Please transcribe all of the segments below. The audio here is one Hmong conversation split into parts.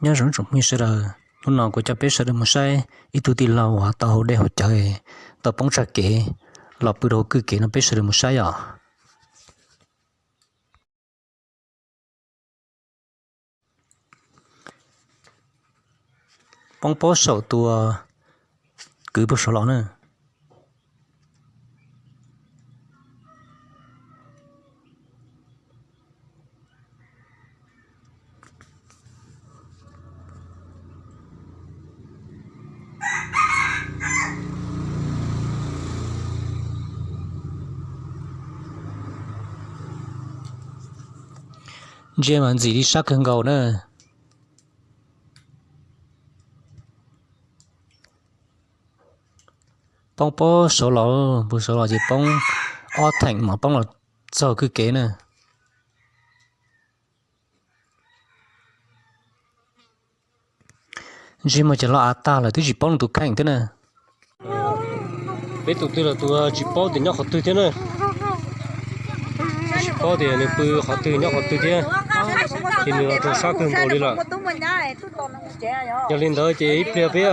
Nyob zoo tsoom phooj ywg sawv daws, hnub no kuv coj peb sawv daws mus saib ib tug tij laug uas tau hauv dej hauv cawv tau poob tshaj kev los pw rau hauv kwj kev no, peb sawv daws mus saib os. Poob pob saum tus kwv puag saud los na. Ntsia mas ntxim li sab kawg nkaus na. Poob pob saud los, puag saud los ces poob ob theem mas poob los txog kwj kev na. Ntsej muag ces loj av tag lawm twb tsis paub nws tus kheej thiab na. Peb tus twg los tus tsis paub tias nyob qhov twg thiab na. Twb tsis paub tias nws pw qhov twg nyob qhov twg thiab, ces nws los raug sab kawg nkaus li lawm. Yog li ntawd ces ib pliag peb,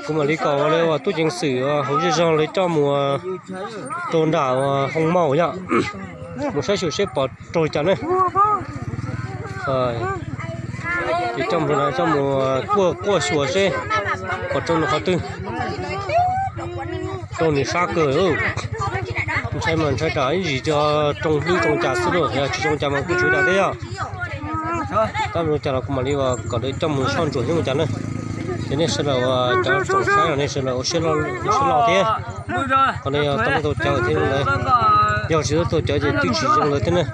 kuv mam li kom uas tub ceev xwm hauv zej zog lawv coj mus rau nram hoo maum yom, mus saib xyuas seb pom raug li cas ne. Ces coj mus, coj mus kuaj, kuaj xyuas seb pom raug nws qhov twg, raug nws sab kawg. Ntshai mas ntshai tsam ib ntsis raug hlwb raug cas xwb lauj, yog tsis raug cas mas kuj tsis ua cas thiab yom. Tab sis cas los kuv mam li kom lawv coj mus soj ntsuam thiab ua cas na. Ces nej sawv daws uas cov tsoom saib los nej sawv daws ua siab loj thiab. Qhov no yog tau tau cawv thiab ntawd, yog tsis tau tau cawv ces twb tsis zoo ntawd thiab na.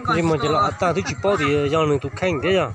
Ntsej muag ces loj av tag twb tsis paub tias yog nws tus kheej thiab yog.